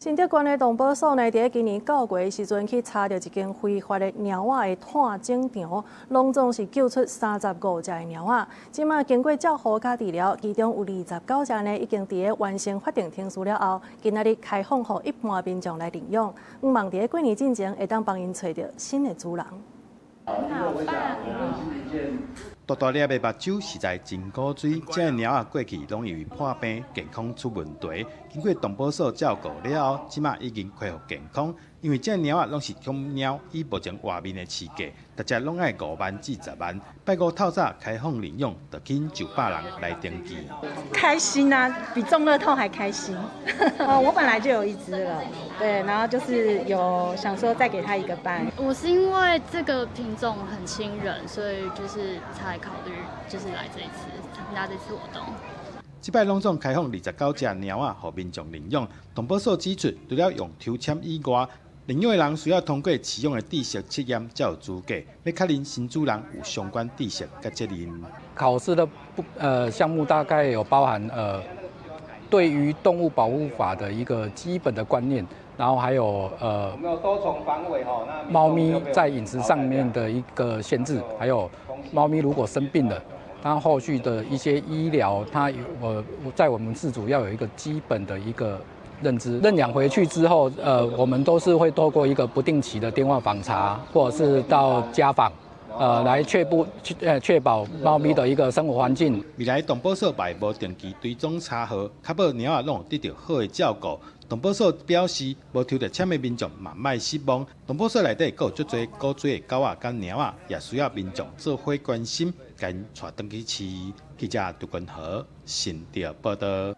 新竹縣的動保所呢，佇今年9月時陣去查著一間非法的貓仔的炭種場，攏總是救出35隻的貓仔。這馬經過照護佮治療，其中有29隻呢，已經佇咧完成法定程序了後，今仔日開放予一般民眾來領養。向望佇咧過年進前會當幫𪜶揣著新的主人。好棒！大大粒的目睭實在真古錐，這个貓仔過去攏因為破病健康出問題，經過動保所照顧了後，這馬已經恢復健康。因為這个貓仔攏是用貓以目前外面的市價，逐隻攏愛5萬至10萬。拜五透早開放領養，就吸引上百人來登記。開心啊，比中樂透還開心。我本來就有一隻了，對，然後就是有想說再給他一個伴。我是因為這個品種很親人，所以就是才考慮就是來這一次參加這次活動。這擺攏總開放29隻貓仔，予民眾領養。動保所指出，除了用抽籤以外，領養的人需要通過飼養的知識測驗才有資格，欲確認新主人有相關知識佮責任。考試的不項目大概有包含對於動物保護法的一個基本的觀念，然後還有貓咪在飲食上面的一個限制，還有貓咪如果生病了，它後續的一些醫療，它有在我們飼主要有一個基本的一個認知。認養回去之後，我們都是會透過一個不定期的電話訪查，或者是到家訪，來確保貓咪的一個生活環境。未來動保所會無定期追蹤查核，確保貓仔攏有得著好的照顧。動保所表示，無抽著籤的民眾嘛莫失望。動保所內底閣有足濟古錐的狗仔佮貓仔，也需要民眾做伙關心，共𪜶帶轉去飼。記者杜根和新竹報導。